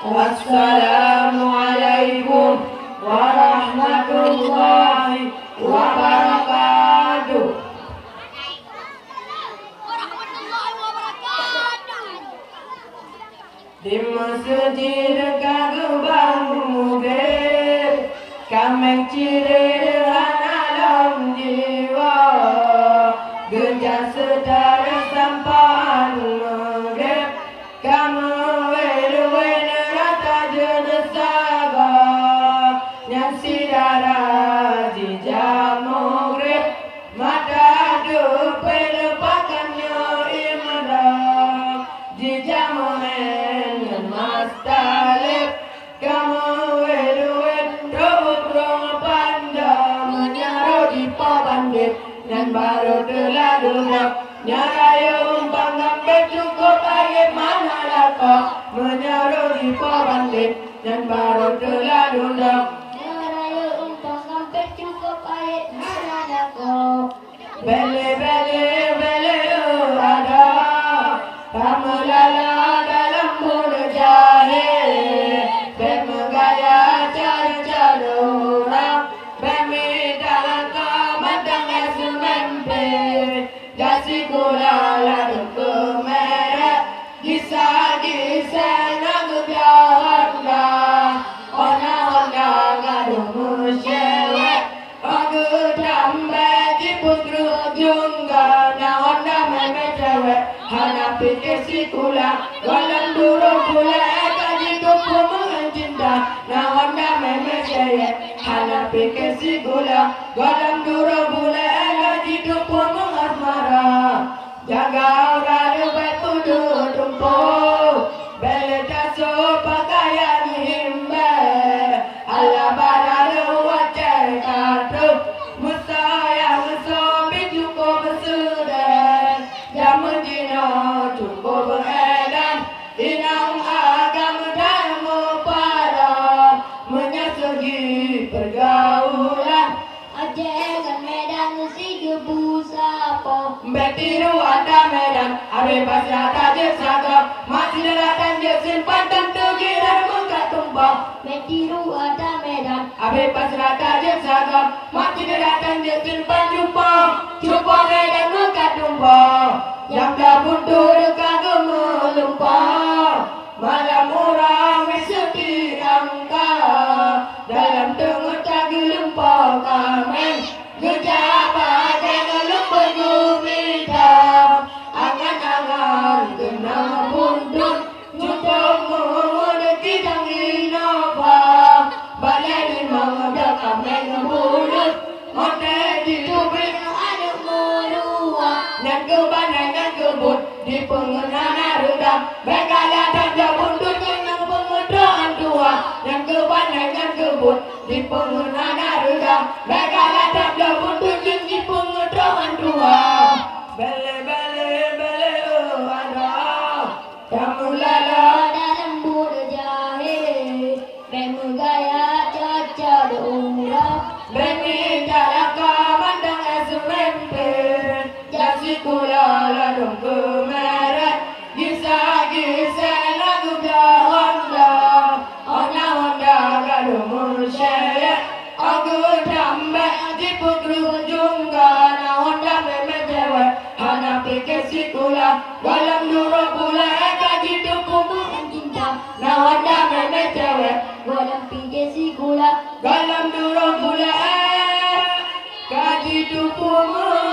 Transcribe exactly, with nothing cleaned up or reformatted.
Assalamualaikum warahmatullahi wabarakatuh. Di meuseujid ka geubang mugreb, kaméng cireb hana lom jiwoe. Geujak seutara sampoe mugreb, kamoe wér-wér rata jeuet sagoe. Nyan syedara jijak mugreb, mata teupeu pakan nyoe imrah, jijak meu'én ngon mas taleb. Kamoe wér-wér trok u krueng Panda, meunyoe rot jipo bandét, nyan barô teuladu gob. Nyoe rayeuk umpang gambét cukôp ayeb hana lakoe, meunyoe rot jipo bandét, nyan barô teuladu gob. Nyoe rayeuk umpang gambét cukôp ayeb hana lakoe. Bèk lé, bèk lé, bèk lé, oh, adoe. Kameulala dalam buleuen jahé. Bèk meugaya cara-cara urang. Bèk mita lakoe mantong lé seumeum pih. Jak sikula ladôm keu mérét. Gisa-gisa na geublah honda. Óh na honda gadôh meucewek. Óh geutam bèk jipeutrok jungga, na honda mémé cewek, hana pike sikula. Gohlom duroe buleuen ka jiteupeue meu'én cinta, na honda mémé cewek, hana pike sikula. Gohlom duroe buleuen ka jiteupeue meu'én asmara. Jaga urat bèk peuduek tumpôk, bèk lé tasoe peukayan himbèe. Allah barô watèe ka trôh, meusoe nyang meusoe pih cukôp meuseudeh. Jameun jinoe cukôp meuédan, inong agam dan meupadat. Meunyoe seugi peurgaulan, Aceh ngon Medan sigeubeusapoh. Bèk tiru ata Medan, abéh pasrah tajeuet sagoe. Mak sidroe tan jeuet simpan, teuntu girah meukat tumpah. Bèk tiru ata Medan, abéh pasrah tajeuet sagoe. Mak sidroe tan jeuet simpan, cupo, cupo Medan meukat tumpah. Nyang ka buntu ka geumeulumpoe. Malam urang meuseupie angka, dalam teungeut ka geulumpoe kaméng. Geujak bajèe ngon lumpui geumita, angan-angan keunong buntut, nyutom meungeudeuki dang Innova. Balèe limong dua kaméng bulut, Watèe jiteubiet aneuk meurua, nyan keuh banai nyan keuh buet, dipeungeut hana reudam. Bèk galak that jak buntut ngon nyang peungeut droe antua, nyan keuh banai nyan keuh buet, dipeungeut hana reudam. Bèk galak that jak buntut ngon jipeungeut droe antua. Bèk lé, bèk lé, bèk lé, oh, adoe. Kameulala dalam buleuen jahé, bèk meugaya cocok di ureueng. Bèk mita lakoe mantong S M P, jak sikula ladôm keu mérét. Gisa-gisa na geublah Honda, óh na Honda gadôh meucélék. Óh geutam bèk jipeukreuh jungga, na Honda mémé cewek hana pike sikula. Gohlom duroe buleuen ka jiteupeue meu'en cinta, na Honda mémé cewek gohlom pike sikula. Gohlom duroe buleuen ka jiteupeue meu'en